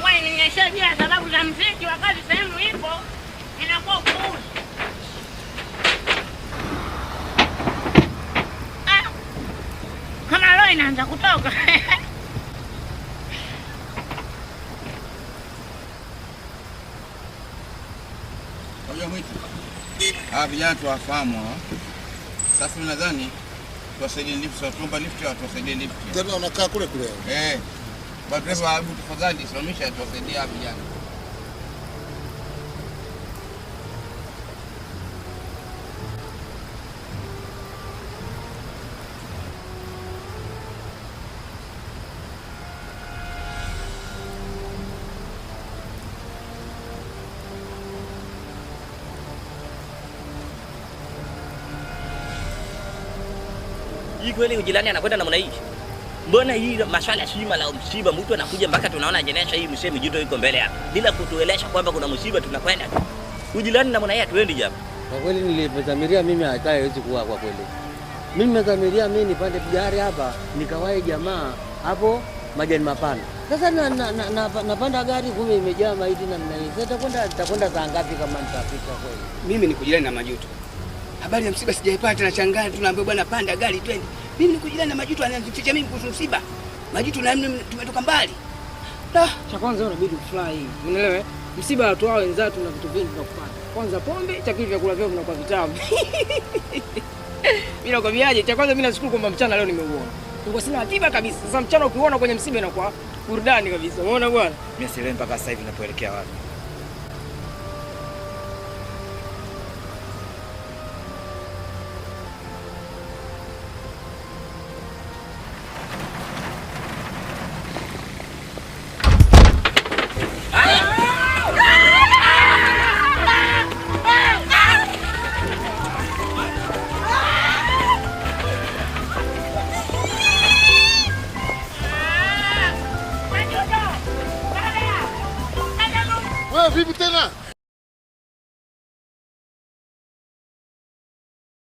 Mvua inanyesha bila sababu za msingi, wakati sehemu ipo inakuwa upuuzi. Ah, kama roho inaanza kutoka. Unajua mwitu, hawa vijana tuwafahamu hawa. Sasa mimi nadhani tuwasaidie lift, tuomba lift au tuwasaidie lift. Tena unakaa kule kule. Eh. Bwana dereva, hebu tafadhali simamisha tuwasaidie hawa vijana. Hii kweli ujirani anakwenda namna hii? Mbona hii maswala sima la msiba, mtu anakuja mpaka tunaona jenesha hii msee mjito yuko mbele hapa bila kutuelesha kwamba kuna msiba, tunakwenda tu. Ujirani namna hii hatuendi japo. Kwa kweli nilipodhamiria mimi hata haiwezi kuwa kwa kweli. Mimi nimedhamiria mimi nipande gari hapa nikawahi jamaa hapo Majani Mapana. Sasa napanda gari kumbe imejaa maiti namna hii. Sasa nitakwenda saa ngapi kama nitafika kweli? Mimi niko jirani na Majuto. Habari ya msiba sijaipata, nashangaa tu naambiwa bwana panda gari twende. Mimi niko jirani na Majuto, ananificha mimi kuhusu msiba. Majuto na mimi tumetoka mbali. Cha kwanza unabidi ufurahi. Unaelewa? Msiba watu hao wenzetu na vitu vingi vya kupata. Kwanza pombe, cha pili vyakula vyao vinakuwa vitamu. Mimi nakwambiaje? Cha kwanza mimi nashukuru kwamba mchana leo nimeuona. Nilikuwa sina ratiba kabisa. Sasa mchana ukiuona kwenye msiba inakuwa burudani kabisa. Umeona bwana? Mimi sielewi mpaka sasa hivi napoelekea wapi. Wewe vipi tena?